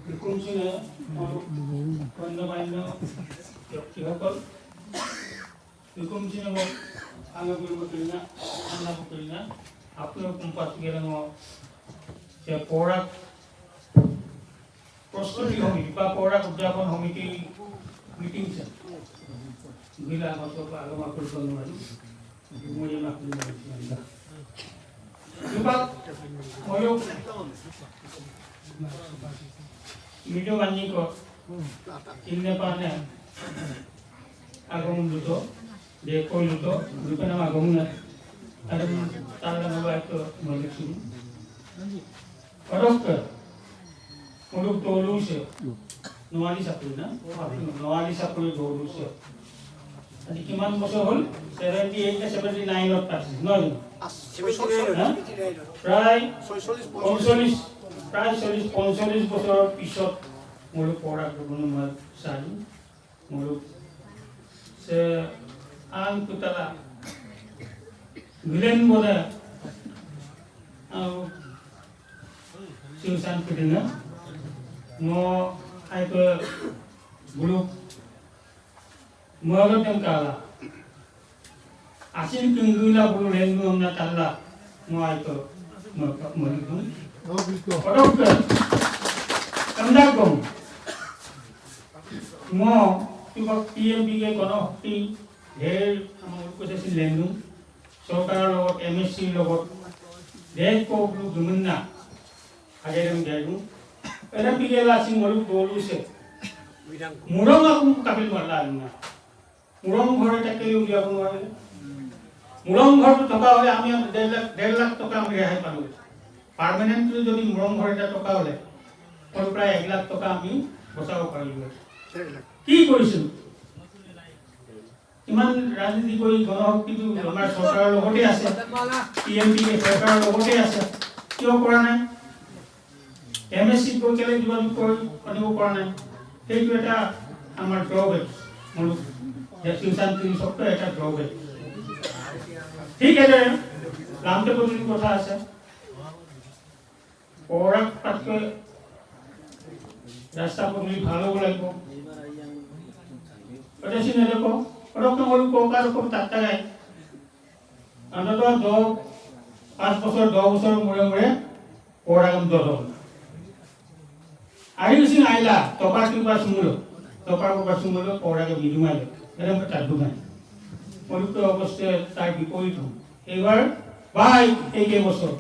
বিক্ৰমসিংহে গণ্যমান্য ব্যক্তিসকল, বিক্ৰমসিংহে মোক আঙুগুৰিব কৰিনা আন্নাব কৰিনা আপোনাৰ কোম্পানী যে পৌৰাক প্ৰস্তুতি সমিতি বা পৌৰাক উদযাপন সমিতি মিটিং আছে। গিলা মাছৰ আগমা কৰিব নোৱাৰি মই মাতিব। কিবা ময়ো মিজো বাঞ্জিক চিননে পানে আগমন দুটো যে কইলুতো দুটো নাম আগমন আৰু তাৰ নাম একটা মলিক পৰক মুলুক দৌলুছে নোৱাৰি চাকৰি না নোৱাৰি চাকৰি দৌলুছে। আজি কিমান বছৰ হ'ল? 78 নে 79ত পাতিছে, নহয় জানো? হা? প্ৰায় 45, প্ৰায় 40 45 বছৰৰ পিছত মোৰ পঢ়া মই চালোঁ মোৰ সে আন কুতালা ভিলেন বোলে আৰু সিউসান পিটিনা mo ay ko buluk mo tem kala asin kungula bulu lengu na talla mo ay ko mo mo পটক কন্দাকম mo কিবা P M P K Ganashakti ঢেৰ আমাৰ কৈছে লেনু চৰকাৰৰ লগত, এম এছ চিৰ লগত ঢেৰ বোলো গুমন্না আগে দেৰো এটা পিগেলা সিং মলু দৌলুছে মুৰং আকৌ কাপিল মাৰলা না। মুৰং ঘৰ এটা কেলে উলিয়াব নোৱাৰিলে? মুৰং ঘৰটো থকা হ'লে আমি 1.5 লাখ 1.5 লাখ টকা আমি ৰেহাই পালোঁ। পাৰ্মানেণ্টলি যদি মুৰং ঘৰ এটা থকা হ'লে প্ৰায় 1 লাখ টকা আমি বচাব পাৰিলোঁ। কি কৰিছিল? ইমান ৰাজনীতি কৰি গণশক্তিটো আমাৰ চৰকাৰৰ লগতে আছে, পি এম পি চৰকাৰৰ লগতে আছে, কিয় কৰা নাই? এম এছ চিত গৈ কেলে যোগাযোগ কৰি আনিব পৰা নাই? সেইটো এটা আমাৰ ড্ৰবেক, মোৰ শিৱশান্তি চক্ৰ এটা ড্ৰবেক। ঠিক সেইদৰে লামতে পদূলিৰ কথা আছে। পৰাক তাতকৈ ৰাস্তা পদূলি ভাল হ'ব লাগিব। দেখো ওৰকম কোকাৰ উপৰ তাত্তাগায় অন্তত 10 5 বছৰ 10 বছৰৰ মূৰে মূৰে পৰাগম দদন আহি আইলা টকা টিপা সুমুলো টকা পকা সুমুলো পৰাগে বিদুমাইলো এৰকম তাৰ দুমাই মলুক অৱশ্যে তাৰ বিপৰীত হ'ল। এইবাৰ বা এই কেইবছৰ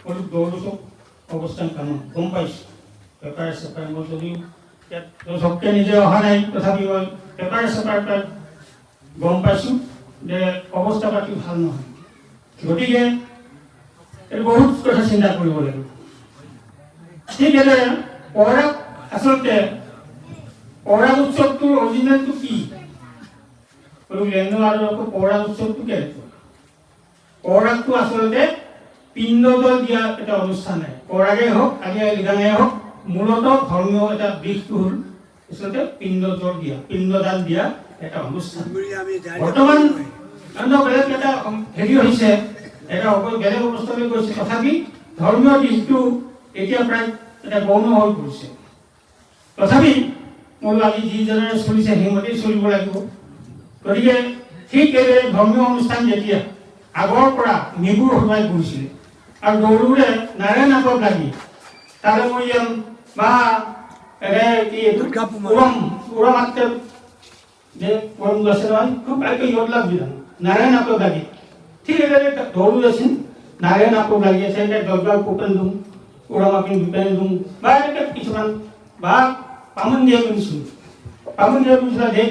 মলুক দৌলুচক অৱস্থান কামত গম পাইছোঁ। পেপাৰে চেপাৰে মই যদিও ইয়াত চবকে নিজে অহা নাই, তথাপি মই পেপাৰে চেপাৰে প্ৰায় গম পাইছোঁ যে অৱস্থা পাতি ভাল নহয়। গতিকে এইটো বহুত কথা চিন্তা কৰিব লাগিব। ঠিক সেইদৰে পৰাগ, আচলতে পৰাগ উৎসৱটোৰ অৰিজিনেলটো কি? লেনো আৰু আকৌ পৰাগ উৎসৱটো কেনেকুৱা? পৰাগটো আচলতে পিণ্ডজল দিয়া এটা অনুষ্ঠান। পৰাগেই হওক, আলি আই লৃগাঙেই হওক, মূলতঃ ধৰ্মীয় এটা দিশটো হ'ল আচলতে পিণ্ডজল দিয়া, পিণ্ডদান দিয়া এটা অনুষ্ঠান। বৰ্তমান অন্য বেলেগ এটা হেৰি হৈছে, এটা বেলেগ অৱস্থালৈ গৈছে। তথাপি ধৰ্মীয় দিশটো এতিয়া প্ৰায় এটা গৌণ হৈ পৰিছে। তথাপি মোৰ আজি যিজনে চলিছে, সেইমতেই চলিব লাগিব। গতিকে ঠিক এইদৰে ধৰ্মীয় অনুষ্ঠান যেতিয়া আগৰ পৰা নিগুৰ সজাই গৈছিলে আৰু দৌৰোৰে নাৰায়ণ আগত লাগি তাৰে মই বা এনে কি উৰম উৰম আত্ম যে উৰম আছে নহয়, খুব আইকে ইয়ত লাগ দিলাম নাৰায়ণ আগত লাগি। ঠিক এইদৰে দৌৰো আছিল, নাৰায়ণ আগত লাগি আছে, এনেকৈ দৰগাৰ কোপেন দিওঁ, উৰম আপিন দুপেন দিওঁ বা এনেকৈ কিছুমান বা পামন দিয়া কৰিছোঁ, পামন দিয়া কৰিছিলে দেখ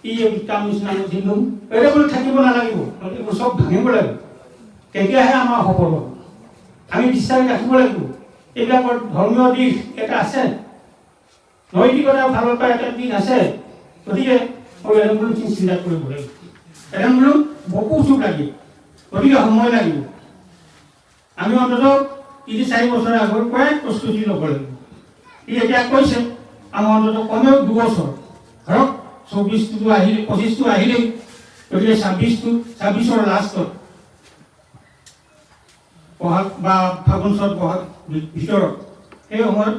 ই কাম নিচিনা দিলোঁ। এইবোৰ থাকিব নালাগিব, এইবোৰ চব ভাঙিব লাগিব, তেতিয়াহে আমাৰ সফল হ'ব। আমি বিশ্বাস ৰাখিব লাগিব, এইবিলাকৰ ধৰ্মীয় দিশ এটা আছে, নৈতিকতাৰ ফালৰ পৰা এটা দিশ আছে। গতিকে মই এনেবোৰ চিন্তা কৰিব লাগিব। এনেবোৰ বহু চুপ লাগিব, গতিকে সময় লাগিব। আমি অন্ততঃ 3-4 বছৰৰ আগৰ পৰাই প্ৰস্তুতি ল'ব লাগিব। ই এতিয়া কৈছে, আমাৰ অন্ততঃ কমেও 2 বছৰ ধৰক, 24টোতো আহিলে, 25টো আহিলেই, গতিকে 26টো, 26ৰ লাষ্টত বহাগ বা ফাগুন চ'ত বহাগ ভিতৰত সেই সময়ত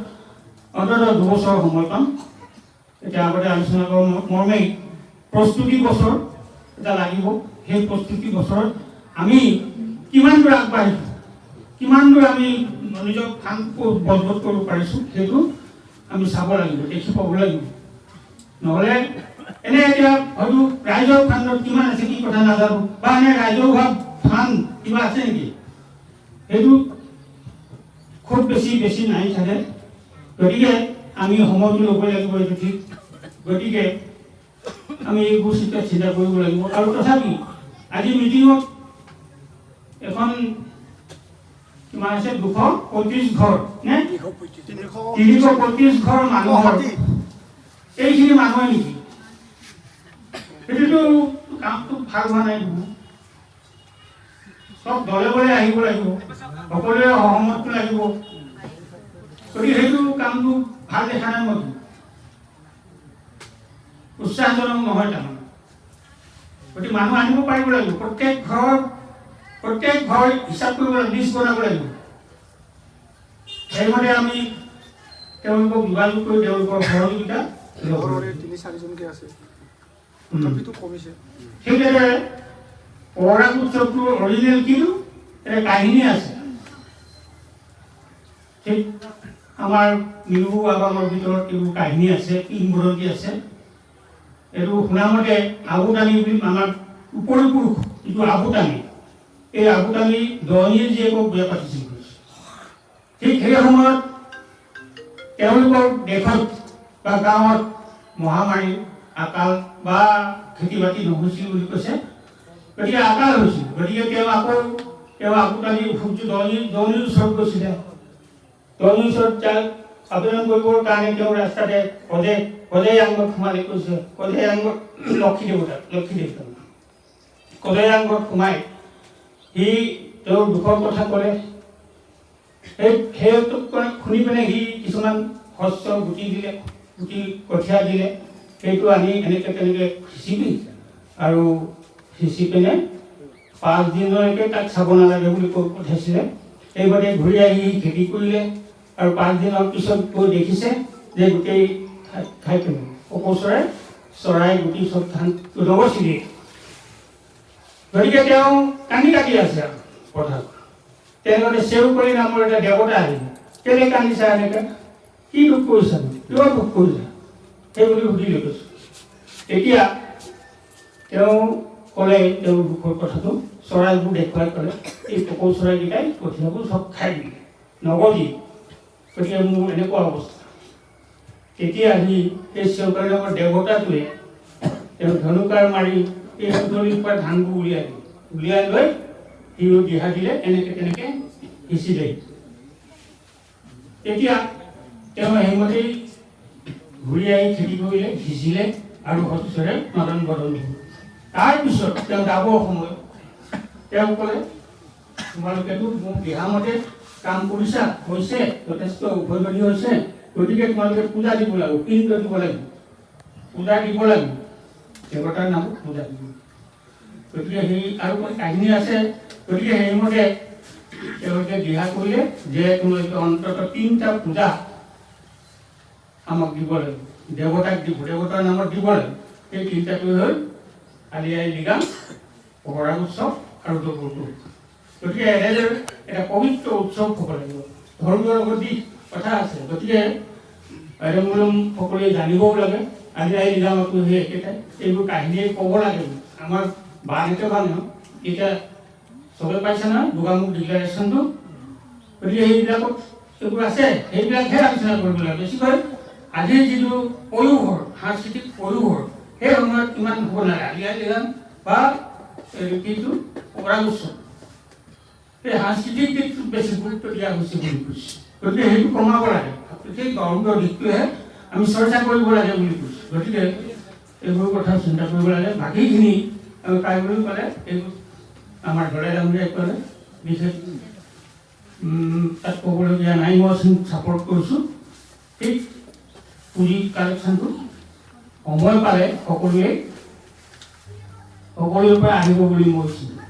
অন্ততঃ 2 বছৰ সময় পাম। এতিয়া আগতে আলোচনা কৰোঁ মৰ্মেই প্ৰস্তুতি বছৰ এটা লাগিব। সেই প্ৰস্তুতি বছৰত আমি কিমান দূৰ আগবাঢ়িছোঁ, কিমান দূৰ আমি নিজৰ কাম মজবুত কৰিব পাৰিছোঁ, সেইটো আমি চাব লাগিব, দেখি পাব লাগিব। নহ'লে এনে এতিয়া হয়তো ৰাইজৰ ফাণ্ডত কিমান আছে, কি কথা নাজানো, বা এনে ৰাজহুৱা ফাণ্ড কিবা আছে নেকি, সেইটো খুব বেছি বেছি নাই চাগে। গতিকে আমি সময়টো ল'ব লাগিব, এইটো ঠিক। গতিকে আমি এইবোৰ চিন্তা চিন্তা কৰিব লাগিব। আৰু তথাপি আজি মিটিঙত এখন কিমান আছে, 235 ঘৰ নে 335 ঘৰ মানুহৰ এইখিনি মানুহে নেকি? সেইটোতো কামটো ভাল হোৱা নাই নহয়। চব দলে বলে আহিব লাগিব, সকলোৱে সহমতটো লাগিব। গতিকে সেইটো কামটো ভাল দেখা নাই মই, উৎসাহজনক নহয় তাৰমানে। গতিকে মানুহ আনিব পাৰিব লাগিব। প্ৰত্যেক ঘৰ হিচাপ কৰিব লাগিব, লিষ্ট বনাব লাগিব। সেইমতে আমি তেওঁলোকক যোগাযোগ কৰি তেওঁলোকৰ সহযোগিতা ল'ব ঘৰৰে লাগিব। তিনি চাৰিজনকে আছে, তথাপিতো কমিছে। সেইদৰে পৰাগ উৎসৱটোৰ অৰিজিনেল কিন্তু এটা কাহিনী আছে। ঠিক আমাৰ মিৰু আবাঙৰ ভিতৰত এইবোৰ কাহিনী আছে, কিংবদন্তি আছে। এইটো শুনামতে আবুতানি বুলি আমাৰ উপৰিপুৰুষ যিটো আবুতানি, এই আবুতানি দহনীৰ জীয়েকক বিয়া পাতিছিল। ঠিক সেই সময়ত তেওঁলোকৰ দেশত বা গাঁৱত মহামাৰী, আকাল বা খেতি বাতি নহৈছিল বুলি কৈছে। গতিকে আকাল হৈছিল। গতিকে তেওঁ আকৌ তেওঁ আবুতানি সূৰ্য দহনীৰ ওচৰত গৈছিলে। দহনীৰ ওচৰত যাই আবেদন কৰিবৰ কাৰণে তেওঁ ৰাস্তাতে কজে কজে আংগত সোমালে কৈছে। কজে আংগত লক্ষী দেৱতা কজে আংগত সোমাই সি তেওঁৰ দুখৰ কথা ক'লে। সেইটো শুনি পিনে সি কিছুমান শস্য গুটি দিলে, গুটি কঠীয়া দিলে। সেইটো আনি এনেকৈ তেনেকৈ সিঁচিবি আৰু সিঁচি পিনে 5 দিনলৈকে তাক চাব নালাগে বুলি কৈ পঠাইছিলে। সেইমতে ঘূৰি আহি সি খেতি কৰিলে আৰু 5 দিনৰ পিছত গৈ দেখিছে যে গোটেই খাই পেলাই কপৌ চৰাই চৰাই গুটি চব ধান নগজিলে। গতিকে তেওঁ কান্দি কাটি আছে আৰু পথাৰত। তেনেদৰে চেউকলি নামৰ এটা দেৱতা আহিল। কেলে কান্দিছা, এনেকৈ কি দুখ কৰিছা, কিয় দুখ কৰিছা, সেই বুলি সুধিলে কৈছোঁ। তেতিয়া তেওঁ ক'লে তেওঁৰ দুখৰ কথাটো, চৰাইবোৰ দেখুৱাই ক'লে, এই কপৌ চৰাইকেইটাই কঠীয়াবোৰ চব খাই দিলে, নগজি, গতিকে মোৰ এনেকুৱা অৱস্থা। তেতিয়া আহি সেই চেউকাৰী নামৰ দেৱতাটোৱে তেওঁ ধনুকাৰ মাৰি এই সুতলিৰ পৰা ধানবোৰ উলিয়াই দিলে। উলিয়াই লৈ সিও দিহা দিলে, এনেকৈ তেনেকৈ সিঁচিলে। তেতিয়া তেওঁ সেইমতেই ঘূৰি আহি খেতি কৰিলে, সিঁচিলে আৰু শস্যৰে নদন বদন হ'ল। তাৰপিছত তেওঁ যাবৰ সময়ত তেওঁ ক'লে, তোমালোকেতো মোৰ দিহামতে কাম কৰিছা, হৈছে যথেষ্ট উভৈনদী হৈছে, গতিকে তোমালোকে পূজা দিব লাগিব, পিণ্ড দিব লাগিব, পূজা দিব লাগিব, দেৱতাৰ নামত পূজা দিব লাগিব। গতিকে সেই আৰু কাহিনী আছে। গতিকে সেইমতে তেওঁলোকে দিহা কৰিলে যে তোমালোকে অন্ততঃ তিনিটা পূজা আমাক দিব লাগিব, দেৱতাক দিব, দেৱতাৰ নামত দিব লাগিব। সেই তিনিটাটোৱে হ'ল আলি আই লৃগাং, পহৰা উৎসৱ আৰু দৌলটো। গতিকে এনেদৰে এটা পবিত্ৰ উৎসৱ হ'ব লাগিব, ধৰ্মীয় লগত দিশ কথা আছে। গতিকে আইৰমূলম সকলোৱে জানিবও লাগে। আলি আই লৃগাঙতো সেই একেটাই। এইবোৰ কাহিনীয়ে ক'ব লাগে। আমাৰ বানতে বানে এতিয়া চবে পাইছে নহয় গোগামুখ ডিক্লেৰেশ্যনটো। গতিকে সেইবিলাকত এইবোৰ আছে, সেইবিলাকহে আলোচনা কৰিব লাগে বেছিকৈ। আজিৰ যিটো পয়োভৰ, সাংস্কৃতিক পয়োভৰ, সেই সময়ত ইমান হ'ব নালাগে। আলি আই লৃগাং বা এই কিটো পৰাগ উৎসৱ, সেই সাংস্কৃতিক দিশটোত বেছি গুৰুত্ব দিয়া হৈছে বুলি কৈছে। গতিকে সেইটো কমাব লাগে। সেই ধৰ্মীয় দিশটোহে আমি চৰ্চা কৰিব লাগে বুলি কৈছে। গতিকে এইবোৰ কথা চিন্তা কৰিব লাগে। বাকীখিনি আমি কাই বুলি ক'লে এইবোৰ আমাৰ দলে ডাঙৰীয়াই ক'লে, বিশেষ তাত ক'বলগীয়া নাই। মই ছাপৰ্ট কৰিছোঁ। ঠিক পুঁজি কালেকশ্যনটো সময় পালে সকলোৰে পৰা আহিব বুলি মই চিন্তা।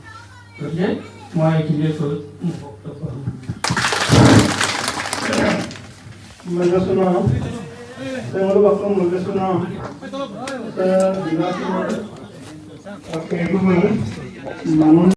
গতিকে মই এইখিনিয়ে কৈ মোৰ বক্তব্য সামৰিছোঁ। मोनगासिनो दं, मोनगासिनो दं। मानो